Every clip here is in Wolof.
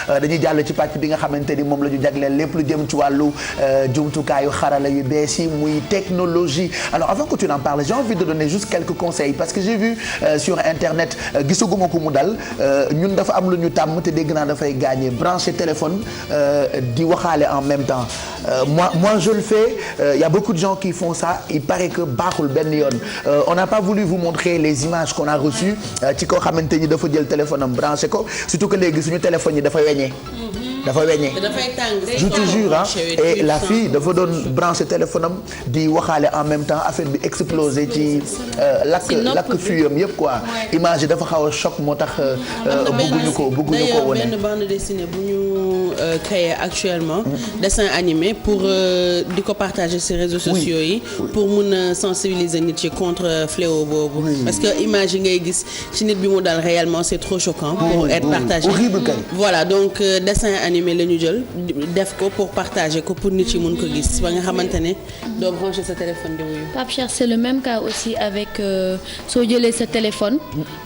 dañuy jàll ci pàcc bi nga xamante ni moom la ñu jagleel lépp lu jëm ci wàllu jumtukaayu xarala yu bees yi muy technologie. Alors avant que tu n'en parles, j'ai envie de donner juste quelques conseils parce que j'ai vu sur internet gisaguma ko mu dal ñun dafa am lu ñu tàmm te dégg naa dafay gagner brancher téléphone di waxaale en même temps moi je le fais il y a beaucoup de gens qui font ça il paraît que baaxul benn yoon on n'a pas voulu vous montrer les images qu'on a reçues ci koo xamante ni dafa jël téléphone am branché ko surtout que léegi suñu téléphone yi dafa weñee je te jure et la fille dafa doon branché téléphone am di waxaale en même temps affaire bi explosé ci lakk fuyam yëpp quoi image yi dafa xaw a choc moo tax bëgguñu ko wone benn bande dessinée bu ñu créé actuellement dessin animé pour di ko partager sur réseaux sociaux yi pour mun a sensibiliser nit yi contre fléau boobu parce que image yi ngay gis ci nit bi mu dal réellement c'est trop choquant pour être partagé voilà donc dessin animé la ñu jël def ko pour partager ko pour nit yi mun ko gis ba nga xamante ne doo brancher sa téléphone di wuyu. Pape Cheikh c'est le même cas aussi avec soo jëlee sa téléphone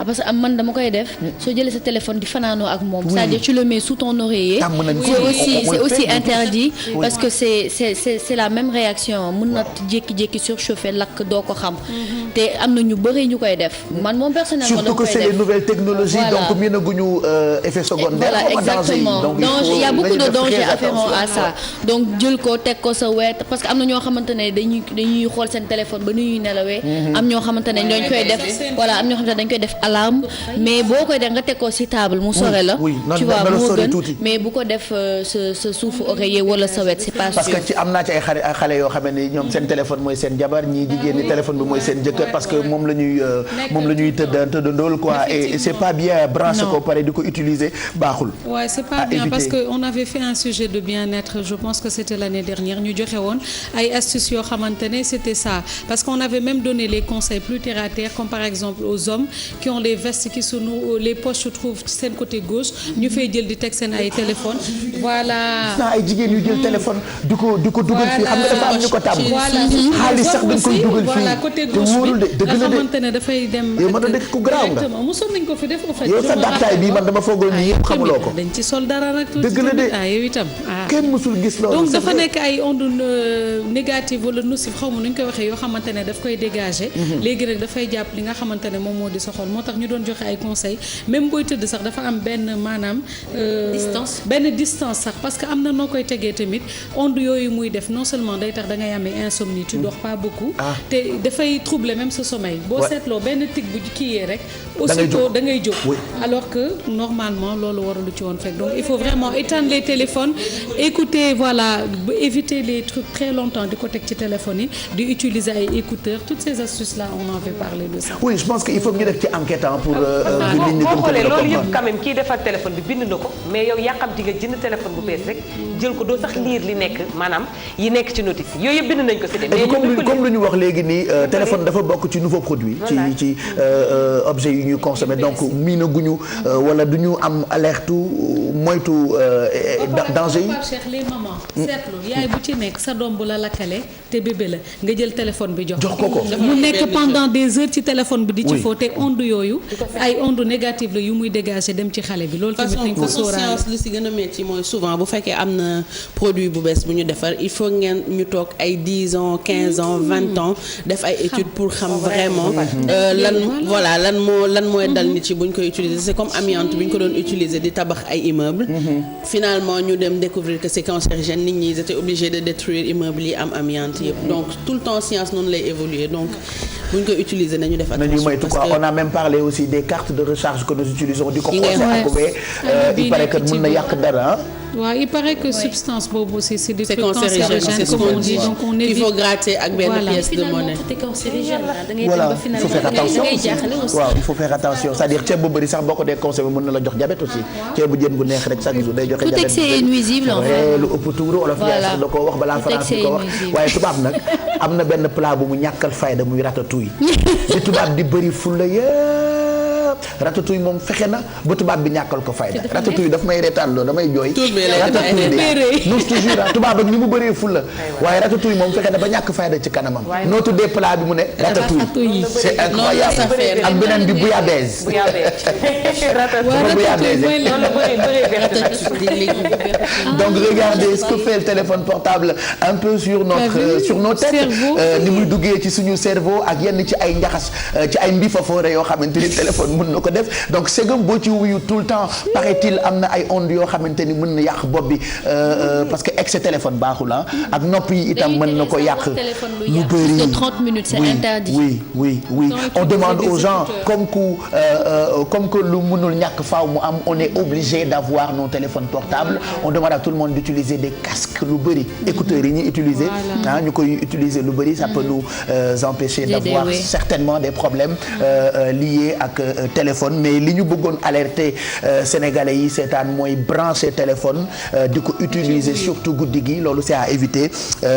parce que man dama koy def soo jëlee sa téléphone di fanaanoo ak moom c'est-à-dire tu le mets sous ton oreiller c'est aussi interdit parce que c'est la même réaction mën na jékki-jékki surchauffer lakk doo ko xam te am na ñu bëri ñu koy def man moom personnellement surtout que c'est les nouvelles technologies donc mënaguñu effet secondaire voilà exactement donc il y a beaucoup de dangers afférents à ça donc jël ko teg ko sa wet parce que am na ñoo xamante ne dañuy xool seen téléphone ba nu ñuy nelawee am ñoo xamante ne dañ koy def voilà am ñoo xamante ne dañ koy def alarme mais boo koy def nga teg ko ci table mu sore la tu vois moo gën mais bu ko def sa suufu oreiller wala sa wet c'est pas sûr parce que ci am naa ci ay xale yoo xam ne ñoom seen téléphone mooy seen jabar ñii jigéen ñi téléphone bi mooy seen jëkkër parce que moom la ñuy tëddandool quoi et c'est pas bien branché ko pare di ko utiliser baaxul. Ouais, c'est pas bien parce que on avait fait un sujet de bien-être je pense que c'était l'année dernière ñu joxe woon ay astuces yoo xamante ne c'était ça parce qu'on avait même donné les conseils plus terre à terre comme par exemple aux hommes qui ont les vestes qui se nouent les poches se trouvent seen côté gauche ñu fay jël di teg seen ay téléphone voilà. naa ay jigéen yu jël téléphone di ko dugal fii xam nga dafa am ñu ko tàmm. xaalis sax dañ koy dugal fii voilà côté gauche bi nga xamante ne dafay dem. yow ma doon nekk ku garaaw nga mosoon nañ ko fi def. yow sa dàttaay bii man dama foogoon ni yëpp xamuloo ko. dañ ci sol dara rek. dëgg la de yow itam. kenn mësul gis loolu. donc dafa nekk ay ondes négatives wala nocives xaw ma nu ñu koy waxee yoo xamante ne daf koy dégager. léegi rek dafay jàpp li nga xamante ne moom moo di sa xol moo tax ñu doon joxe ay conseils même booy tëdd sax dafa am benn maanaam. distance sax parce que am na noo koy tegee tamit ondes yooyu muy def non seulement day tax da ngay amee insomnie tu dors pas beaucoup. te dafay troubler même sa sommeil. boo seetloo benn tic bu kiiyee rek. aussitôt da ngay jóg alors que normalement loolu warul ci woon fekk donc il faut vraiment éteindre les téléphones écouter voilà éviter les trucs très longtemps di ko teg ci téléphone yi di utiliser ay écouteurs toutes ces astuces là on avait parlé de ça. oui je pense que il faut que ñu def ci enquête pour. boo xoolee loolu yëpp quand même kii defar téléphone bi bind na ko mais yow yàqamti nga jënd téléphone bu bees rek jël ko doo sax lire li nekk maanaam yi nekk ci notice yooyu yëpp bind nañ ko ci de. mais comme lu ñu wax léegi nii téléphone dafa bokk ci nouveau produit. ci objet yu ñuy consommer donc miinaguñu wala du ñu am alerte moytu danger yi. les mamans seetlu yaay bu ci nekk sa doom bu la lakkale te bébé la nga jël téléphone bi jox ko mu nekk pendant des heures ci téléphone bi di ci foo te ondes yooyu ay ondes négatives la yu muy dégager dem ci xale bi loolu tamit nañ ko sóoraale. li si gën a métti mooy souvent bu fekkee am na produit bu bees bu ñu defar il faut ngeen ñu toog ay 10 ans 15 ans 20 ans def ay études pour xam vraiment lan mooy dal nit yi bu ñu koy utiliser c'est comme amiante bu ñu ko doon utiliser di tabax ay immeubles. finalement ñu dem découvrir que c'est cancérigène nit ñi ils étaient obligés de détruire immeubles yi am amiante yëpp donc tout le temps science noonu lay évoluer donc bu ñu koy utiliser nañu def attention moytu quoi on a même parlé aussi des cartes de recharge que nous utilisons di ko xoosee ak il paraît que mën na yàq dara. waaw il paraît que substance boobu aussi c'est des trucs cancérigènes comme on dit donc on évite. Il faut gratter ak benn pièce de monnaie. voilà il faut faire attention waaw il faut faire attention c'est-à-dire ceeb bu bëri sax boo ko dee consommé mën na la jox diabète aussi ceeb bu jën bu neex rek chaque jour day joxe diabète. tout excès est nuisible en fait. lu ëpp tuuru olof Ndiaye sax da koo wax balaa France di ko wax waaye tubaab nag am na benn plat bu mu ñàkkal fayda muy ratatouille li tubaab di bëri fulla yëpp Ratatouille moom fexe na ba tubaab bi ñàkkal ko fayda. Ratatouille daf may reetaan loolu damay jooy. Ratatouille non je te jure tubaab ak ni mu bëree fulla waaye Ratatouille moom fexe na ba ñàkk fayda ci kanamam. noo tuddee plat bi mu ne Ratatouille. c'est incroyable ak beneen bi bouillabaisse. Donc regardez ce que fait le téléphone portable un peu sur nos têtes ni muy duggee ci suñu cerveau ak yenn ci ay njaxas ci ay mbifafoore yoo xamante ni téléphone mën na ko def donc segam boo ci wuyu tout le temps paraît-il am na ay ondes yoo xamante ni mën na yàq bopp bi parce que excès téléphone baaxul ak nopp yi itam mën na ko yàq lu bëri de 30 minutes c'est interdit. oui on demande aux gens comme que lu mënul ñàkk faaw mu am on est obligé d'avoir nos téléphones portables on demande à tout le monde d'utiliser des casques lu bëri écouteurs yi ñuy utiliser ñu koy utiliser lu bëri ça peut nous empêcher d'avoir certainement des problèmes liés ak téléphone mais li ñu bëggoon alerter sénégalais yi seetaan mooy brancher téléphone di ko utiliser surtout guddi gi loolu c'est à éviter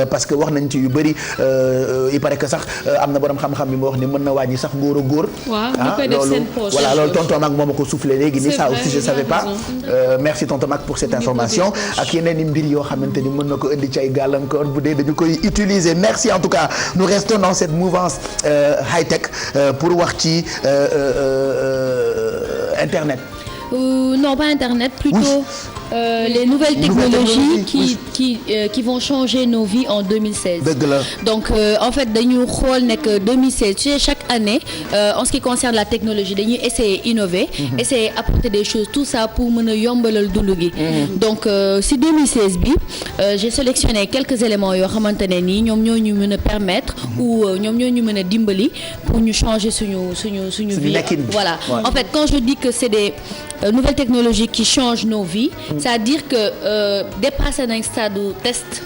parce que wax nañ ci yu bëri il paraît que sax am na borom xam-xam bi ma wax ni mën na wàññi sax góor a góor loolu voilà loolu tonton Mac moo ma ko soufflé léegi nii ça aussi je savais pas merci tonton Mac pour cette information ak yeneen i mbir yoo xamante ni mën na ko indi ci ay gàllankoor bu dee dañu koy utiliser merci en tout cas nous restons dans cette mouvance high-tech pour wax ci internet. Non pas internet plutôt. Les nouvelles technologies qui vont changer nos vies en 2016. dëgg la donc en fait dañu xool nekk 2016 tu sais chaque année en ce qui concerne la technologie dañuy essayer innover. essayer apporter des choses tout ça pour mën a yombalal dund gi. donc si 2016 bi j'ai sélectionné quelques éléments yoo xamante ne nii ñoom ñoo ñu mën a permettre ou ñoom ñoo ñu mën a dimbali pour ñu changer suñu vie. Voilà en fait quand je dis que c'est des nouvelles technologies qui changent nos vies. c'est-à-dire que dépassé nañ stade test.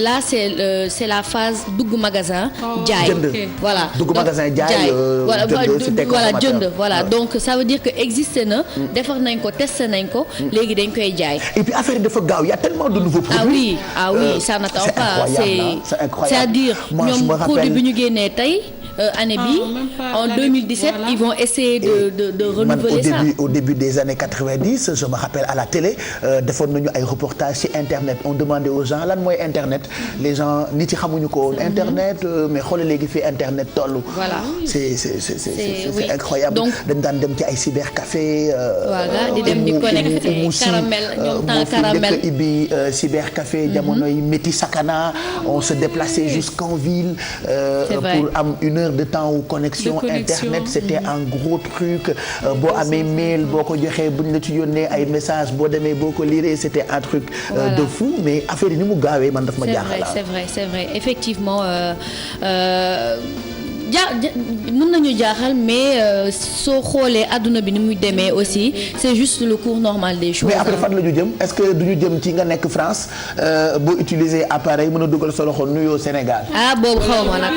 Là c'est la phase dugg magasin. jaay voilà dugg magasin jaay. voilà jënd voilà donc ça veut dire que existé na. defar nañ ko testé nañ ko. léegi dañ koy jaay. et puis affaire yi dafa gaaw y a tellement de nouveaux produits. ah oui ça n'attend pas c'est incroyable c'est-à-dire ñoom produit bi ñu génnee tey. année bi en 2017 ils vont essayer de renouveler ça. Au début des années 90 je me rappelle à la télé defoon nañu ay reportages ci internet on demandait aux gens lan mooy internet les gens nit yi xamuñu ko woon internet mais xoolal léegi fi internet tollu. voilà c'est incroyable. donc dañ daan dem ci ay cybercafé. voilà di dem di connecté caramel ñoom temps caramel ibi cybercafé jamonoy Métis Sakana on se déplaçait jusqu'en ville. pour am une de temps ou connexion internet c'était un gros truc boo amee mail boo ko joxee buñ la ci yónnee ay message boo demee boo ko lire c'était un truc de fou mais affaire yi ni mu gaawee man daf ma jaaxal. c'est vrai effectivement mën nañu jaaxal mais soo xoolee adduna bi ni muy demee aussi c'est juste le cours normal des choses. mais après fan la ñu jëm est-ce que duñu jëm ci nga nekk France boo utiliser appareil mën a dugal sa loxo nuyoo Sénégal. boobu xaw ma nag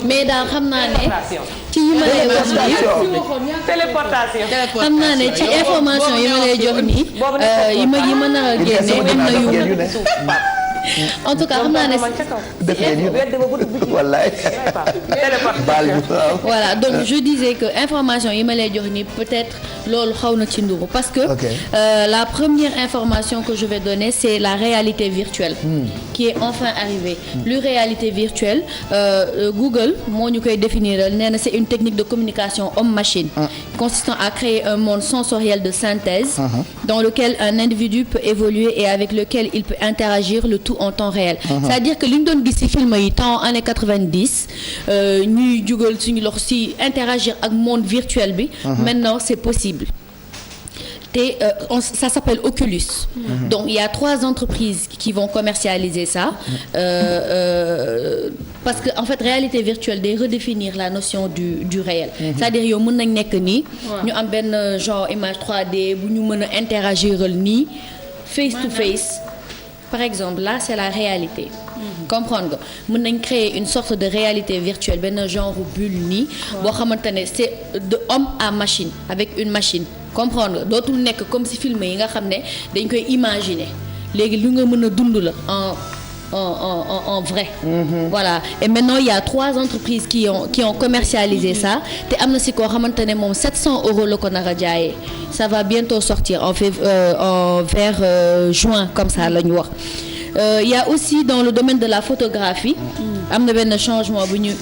mais daal xam naa ne ci yi ma lay wax nii téléportation xam naa ne ci information yi ma lay jox nii yi ma nar a génne am na yu en tout cas xam naa ne wallaay voilà donc je disais que information yi ma lay jox ni peut-être loolu xaw na ci nduru parce que la première information que je vais donner c'est la réalité virtuelle qui est enfin arrivée. Le réalité virtuelle Google moo ñu koy définir nee na c'est une technique de communication homme-machine consistant à créer un monde sensoriel de synthèse dans lequel un individu peut évoluer et avec lequel il peut interagir le tout en temps réel. C'est-à-dire que li ñu doon gis ci film yi temps années 90 ñuy jugal suñu loxo ci interagir ak monde virtuel bi. Maintenant c'est possible. Ça s'appelle Oculus. Donc il y a 3 entreprises qui vont commercialiser ça parce que en fait réalité virtuelle day redéfinir la notion du réel. C'est-à-dire yow mën nañ nekk nii ñu am benn genre image 3D bu ñu mën a interagiral nii face to face. Par exemple là c'est la réalité. Comprendre nga mën nañ créer une sorte de réalité virtuelle benn genre bulle nii boo xamante ne c'est de homme à machine avec une machine comprendre nga dootul nekk comme si film yi nga xam ne dañ koy imaginer léegi lu nga mën a dund la en vrai. Voilà et maintenant il y a 3 entreprises qui ont commercialisé ça te am na si koo xamante ne moom 700 € la ko nar a jaayee ça va bientôt sortir vers juin comme ça la ñu wax. Il y a aussi dans le domaine de la photographie am na benn changement bu ñu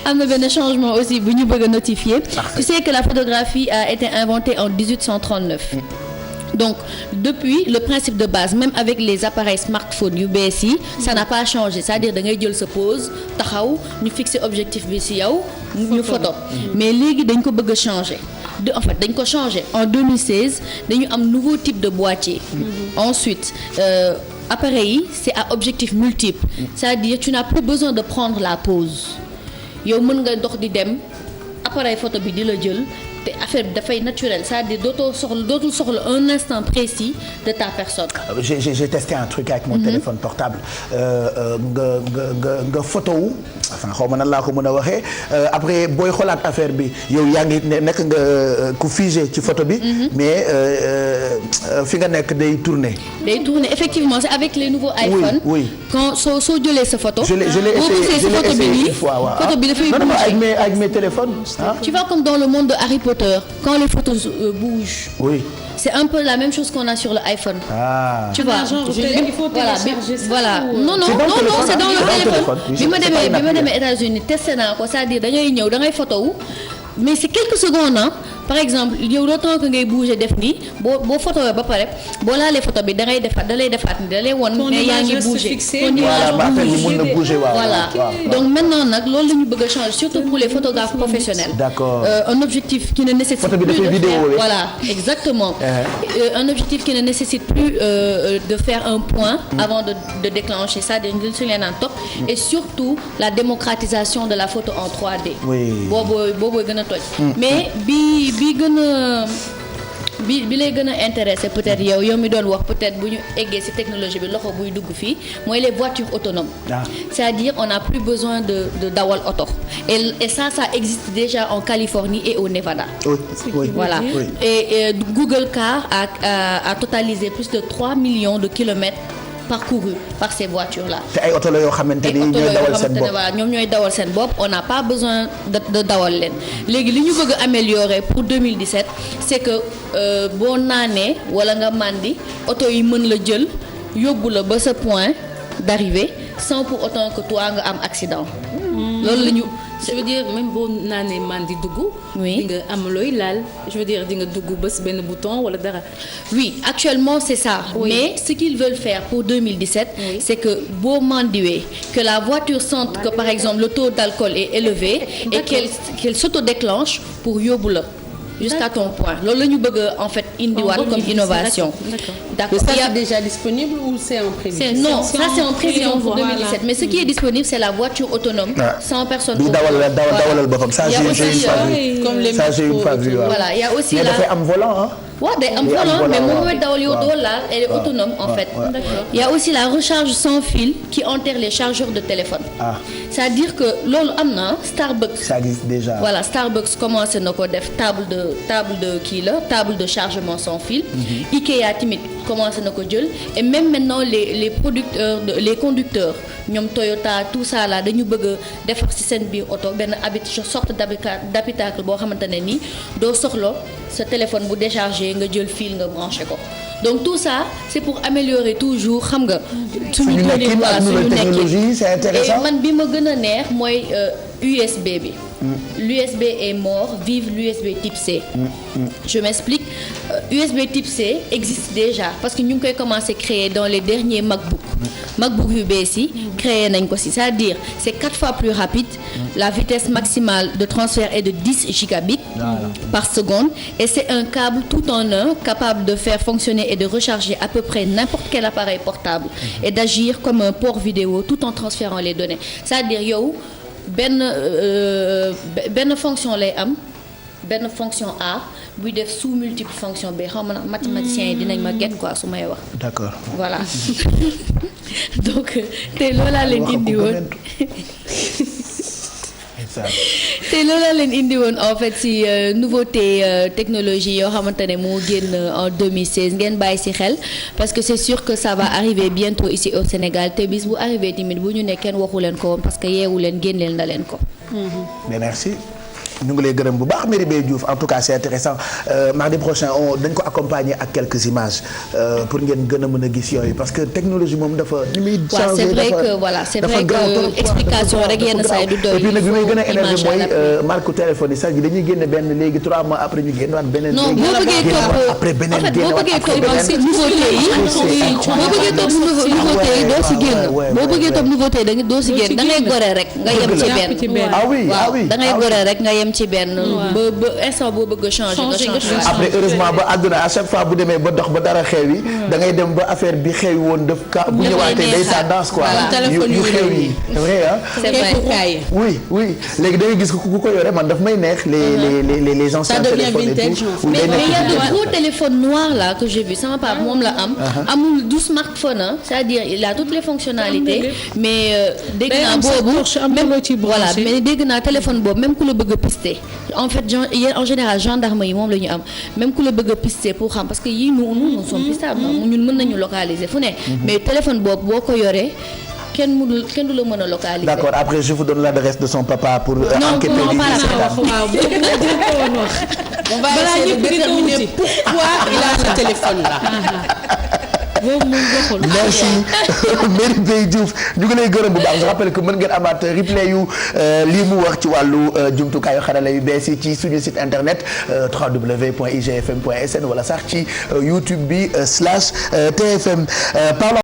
am na benn changement aussi bu ñu bëgg a notifier. Tu sais que la photographie a été inventée en 1839. Donc depuis le principe de base même avec les appareils smartphones yu bees yi ça n'a pas changé c'est-à-dire da ngay jël sa pose taxaw ñu fixer objectif bi ci yow ñu photo mais léegi dañ ko bëgg a changer en fait dañ ko changer en 2016 dañu am nouveau type de boîtier ensuite appareil yi c'est à objectif multiple c'est-à-dire tu n'as plus besoin de prendre la pose yow mën nga dox di dem appareil photo bi di la jël te affaire bi dafay naturel c'est-à-dire dootul soxla un instant précis de ta personne. J'ai testé un truc avec mon téléphone portable nga photo wu enfin xaw ma nan laa ko mën a waxee après booy xoolaat affaire bi yow yaa ngi nekk nga ku figé ci photo bi. mais fi nga nekk day tourner. Effectivement c'est avec les nouveaux iPhone. oui quand soo jëlee sa photo. je l'ai essayé une fois waaw. photo bi dafay non avec mes téléphones. Tu vois comme dans le monde de Harry Potter quand les photos bougent. Oui. C'est un peu la même chose qu'on a sur le iPhone. Ah. Tu vois. Il faut télécharger ça. Voilà. Non, c'est dans le téléphone. Bi ma demee États-Unis testé naa ko c'est-à-dire da ngay ñëw da ngay photo wu mais c'est quelques secondes par exemple yow le temps que ngay bouger def nii boo photowee ba pare boo laalee photo bi da lay defaat ni da lay won ne yaa ngi bouger. Voilà. Donc maintenant nag loolu la ñu bëgg a changer surtout pour les photographes professionnels. D'accord. Un objectif qui ne nécessite plus de faire voilà exactement. Un objectif qui ne nécessite plus de faire un point avant de déclencher ça dañu su leen naan topp et surtout la démocratisation de la photo en 3D. Oui. boobu gën a toj. Mais bi lay gën a intéressé peut-être yow mi doon wax peut-être bu ñu eggee ci technologie bi loxo buy dugg fii mooy les voitures autonomes. C'est-à-dire on n'a plus besoin de dawal oto et ça existe déjà en Californie et au Nevada. Oui. Voilà. Oui. Et Google Car a totalisé plus de 3 millions de kilomètres parcourus par ces voitures-là. te ay oto la yoo xamante ni ñooy dawal seen bopp voilà ñoom ñooy dawal seen bopp on n'a pas besoin de dawal leen léegi li ñu bëgg a améliorer pour 2017 c'est que boo naanee wala nga màndi oto yi mën la jël yóbbu la ba sa point d'arrivée sans pour autant que toi nga am accident. loolu la ñu. je veux dire même boo naanee man di dugg. oui di nga am looy laal je veux dire di nga dugg bés benn bouton wala dara. oui actuellement c'est ça. Oui. Mais ce qu'ils veulent faire pour 2017. Oui. C'est que boo mandiwee que la voiture sente que par exemple le taux d'alcool est élevé. Et qu'elle s'autodéclenche pour yóbbu la. Jusqu'à ton point loolu la ñu bëgg en fait indiwaat comme innovation. D'accord. Mais ça c'est déjà disponible ou c'est en prévision? Non, ça c'est en prévision pour 2017. Mais ce qui est disponible c'est la voiture autonome. Sans personne. dawalal boppam ça j'ai une fois vu. Voilà, il y a aussi mais dafay am volant waaw day am volant mais moom mooy dawal yow doo laal elle est autonome en fait. D'accord. Il y a aussi la recharge sans fil qui enterre les chargeurs de téléphone. C'est-à-dire que loolu am na Starbucks. Ça existe déjà. Voilà, Starbucks commencé na ko def table de chargement sans fil. Ikea tamit commencé na ko jël et même maintenant les conducteurs ñoom Toyota tout ça là dañu bëgg a defar ci seen biir oto benn sorte d'habitacle boo xamante ne nii doo soxla sa téléphone bu déchargé nga jël fil nga branché ko. Donc tout ça c'est pour améliorer toujours xam nga. suñu technologie c'est intéressant. Et man bi ma gën a neex mooy USB bi. L'USB est mort, vive l'USB type C. Je m'explique. USB type C existe déjà parce que ñu ngi koy commencer créer dans les derniers MacBook yu bees yi créé nañ ko ci c'est-à-dire c'est 4 fois plus rapide. La vitesse maximale de transfert est de 10 gigabits par seconde et c'est un câble tout en un capable de faire fonctionner et de recharger à peu près n'importe quel appareil portable et d'agir comme un port vidéo tout en transférant les données. C'est-à-dire yow benn fonction lay am benn fonction A buy def sous multiple fonction B xam na mathématiciens yi dinañ ma get quoi su may wax. D'accord. Voilà. Donc te loolu laa leen indi woon. te loolu la leen indi woon en fait si nouveauté technologie yoo xamante ne moo génn en 2016 ngeen bàyyi si xel parce que c'est sûr que ça va arriver bientôt ici au Sénégal te bis bu arrivé tamit bu ñu ne kenn waxu leen ko woon parce que yeewu leen génneel na leen ko. mais merci. ñu ngi lay gërëm bu baax Merry Beye Diouf en tout cas c'est intéressant mardi prochain dañ ko accompagner ak quelques images pour ngeen gën a mën a gis yooyu parce que technologie moom dafa ni muy changé c'est vrai que voilà c'est vrai que explication rek yenn saa yi du doy. et puis nag bi may gën a énervé mooy marque téléphone yi sax dañuy génne benn léegi 3 mois après ñu génnewaat beneen. non boo bëggee topp après beneen en fait boo bëggee topp nouveauté yi doo si génn boo bëggee topp nouveauté yi da nga doo si génn da ngay gore rek nga yem ci benn. ah oui ah oui da ngay gore rek nga yem ci benn ba instant boo bëgg a changer nga changer. après heureusement ba àdduna à chaque fois bu demee ba dox ba dara xew yi da ngay dem ba affaire bi xew woon def ka bu ñëwaatee day tendance quoi yu xew yi c'est vrai ah c'est vrai oui léegi da ngay gis ku ko yore man daf may neex les anciens téléphones et tout mais il y a de gros téléphones noirs là que j'ai vu sama papa moom la amul du smartphone c'est-à-dire il a toutes les fonctionnalités mais dégg naa boobu même voilà mais dégg naa téléphone boobu même ku la bëgg a pister en fait en général gendarme yi moom la ñu am même ku la bëgg a pister pour xam parce que yii nous sommes pistables ñun mën nañu localiser fu ne mais téléphone boobu boo ko yoree kenn du la mën a localiser. D'accord, après je vous donne l'adresse de son papa pour enquêter. On va essayer de déterminer pourquoi il a ce téléphone là. Merci Merry Beye Diouf ñu ngi lay gërëm bu baax je rappelle que mën ngeen amaat replay yu lii mu wax ci wàllu jumtukaayu xarala yu bees yi ci suñu site internet www.igfm.sn wala sax ci YouTube bi /TFM.